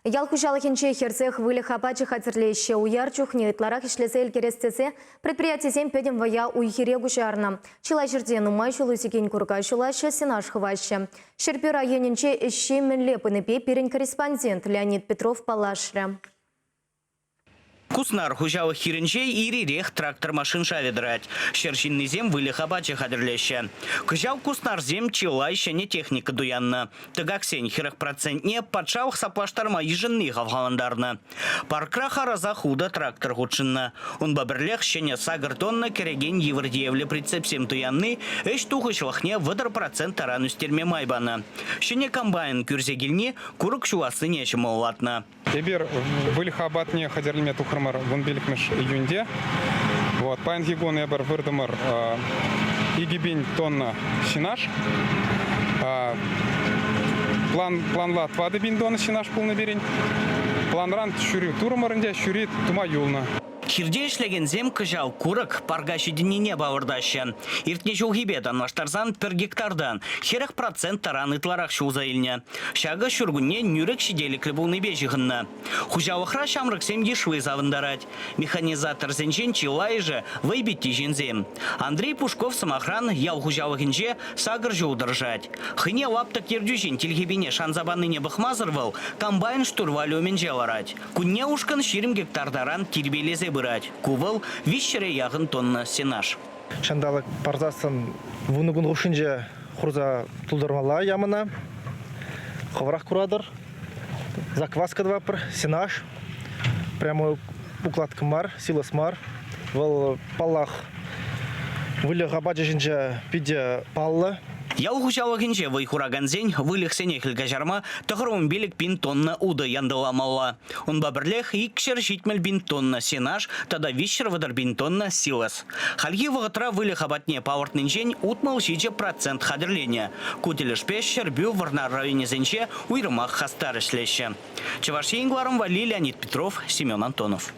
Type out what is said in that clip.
Ял хуҫалӑхӗнче хӗрсех выльӑх апачӗ хатӗрлеҫҫӗ. Уяр чухне ытларах ӗҫлесе ӗлкӗрес тесе предприятисем пӗтӗм вӑя уй-хире куҫарнӑ. Чылай ҫӗрте нумай ҫул ӳсекен курка ҫулаҫҫӗ, сенаж хываҫҫӗ. Ҫӗрпӳ районӗнче ӗҫҫи мӗнле пынипе пирӗн корреспондент Леонид Петров паллашрӗ. Куснар хуҫалӑх хирӗнче ир-ирех трактор-машин шавӗ тӑрать. Ҫӗр ҫыннисем выльӑх апачӗ хатӗрлеҫҫӗ. Кӑҫал куснарсем чылай ҫӗнӗ техника туяннӑ. Тӑкаксен 40 процентне патшалӑх саплаштарма йышӑнни хавхалантарнӑ. Паркра хараса хутӑ трактор хутшӑннӑ. Унпа пӗрлех ҫӗнӗ сакӑр тонна кӗрекен йывӑр тиевлӗ прицепсем туянни ӗҫ тухӑҫлӑхне 30% таран ӳстерме май панӑ. Ҫӗнӗ комбайн кӳрсе килни курӑк ҫулассине ҫӑмӑллатнӑ. Эпир выльӑх апатне хатӗрлеме тухрӑмӑр 15 июньте. Вот, паянхи кун эпир выртӑмӑр 2000 тонна сенаж. План, планла 4000 тонна сенаж пулнӑ пирӗн. Планран ҫури турӑмӑр ӗнтӗ, ҫури тума юлнӑ. Хирте ӗҫлекенсем кӑҫал курӑк парка ҫитӗннине палӑртаҫҫӗ. Иртнӗ ҫулхипе танлаштарсан пӗр гектартан 40% таран ытларах ҫулса илнӗ. Ҫакӑ ҫуркунне нӳрӗк ҫителӗклӗ пулнипе ҫыхӑннӑ. Хуҫалӑхра ҫамрӑксем йышли савӑнтарать. Механизаторсенчен чылайӑшӗ вӑйпитти ҫынсем. Андрей Пушков, сӑмахран, ял хуҫалӑхӗнче сакӑр ҫул тӑрӑшать. Хӑйне лаптӑк ертӳҫин тилхепине шанса панине пӑхмасӑр вӑл комбайн штурвалӗ умӗнче ларать. Кунне ушкӑн 20 гектар таран тирпейлесе пырать. Ку вӑл виҫҫӗре яхӑн тонна сенаж. Ҫанталӑк парсассӑн вунӑ кун хушшинче хурса тултармалла ямӑна. Хӑвӑрах куратӑр. Закваска тӑватпӑр, сенаж. Прямо укладка мар, силос мар. Вӑл, паллах, выльӑх апачӗ ҫинче питӗ паллӑ. Ял хуҫалӑхӗнче вӑй хуракансен выльӑхсене хӗл каҫарма 95 пин тонна утӑ янтӑламалла. Унпа пӗрлех 270 пин тонна сенаж тата 330 пин тонна силос. Хальхи вӑхӑтра выльӑх апатне палӑртнинчен 67% хатӗрленӗ. Ку тӗлӗшпе Ҫӗрпӳ, Вӑрнар районӗсенче уйрӑмах хастар ӗҫлеҫҫӗ. Чӑваш Ен кӑларӑм валли Леонид Петров, Семен Антонов.